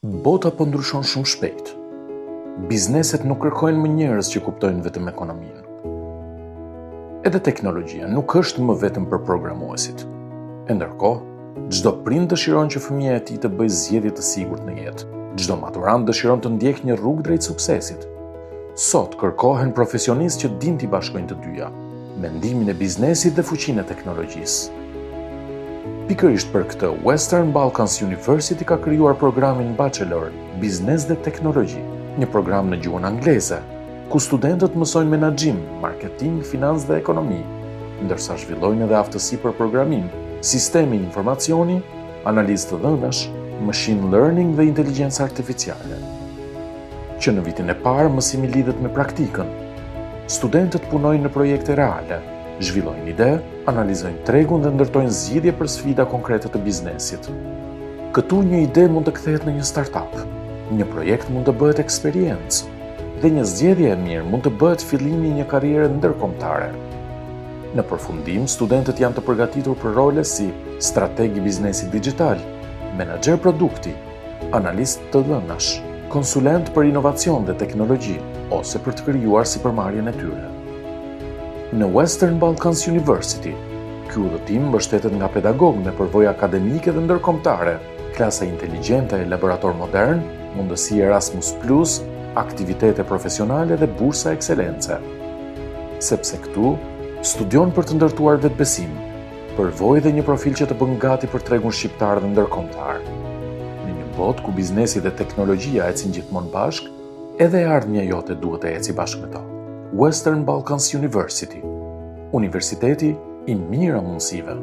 Bota po ndryshon shumë shpejt. Bizneset nuk kërkojnë më njerëz që kuptojnë vetëm ekonominë. Edhe teknologjia nuk është më vetëm për programuesit. E ndërkohë, çdo prind dëshiron që fëmija e tij të bëjë zgjedhje të sigurt në jetë. Çdo maturant dëshiron të ndjekë një rrugë drejt suksesit. Sot kërkohen profesionistë që dinë t'i bashkojnë të dyja, mendimin e biznesit dhe fuqinë e teknologjisë. Pikërisht për këtë, Western Balkans University ka krijuar programin Bachelor Biznes dhe Teknologji, një program në gjuhën angleze, ku studentët mësojnë menaxhim, marketing, financë dhe ekonomi, ndërsa zhvillojnë edhe aftësi për programim, sisteme informacioni, analizë të dhënash, machine learning dhe inteligjencë artificiale. Që në vitin e parë mësimi lidhet me praktikën. Studentët punojnë në projekte reale, zhvillojnë ide, analizojnë tregun dhe ndërtojnë zgjidhje për sfida konkrete të biznesit. Këtu një ide mund të kthehet në një startup, një projekt mund të bëhet eksperiencë dhe një zgjedhje e mirë mund të bëhet fillimi i një karriere ndërkombëtare. Në përfundim, studentët janë të përgatitur për role si strateg i biznesit digital, menaxher produkti, analist të dhënash, konsulent për inovacion dhe teknologji ose për të krijuar sipërmarrjen e tyre. Në Western Balkans University, ky udhëtim mbështetet nga pedagogë me përvojë akademike dhe ndërkombëtare, klasa inteligjente e laborator modern, mundësi Erasmus+, aktivitete profesionale dhe bursa ekselence. Sepse këtu, studion për të ndërtuar vetbesim, përvojë dhe një profil që të bën gati për tregun shqiptar dhe ndërkombëtar. Në një botë ku biznesi dhe teknologjia ecin gjithmonë bashkë, edhe e ardhmja jote duhet të eci bashkë me to. Western Balkans University, Universiteti i mijëra mundësive.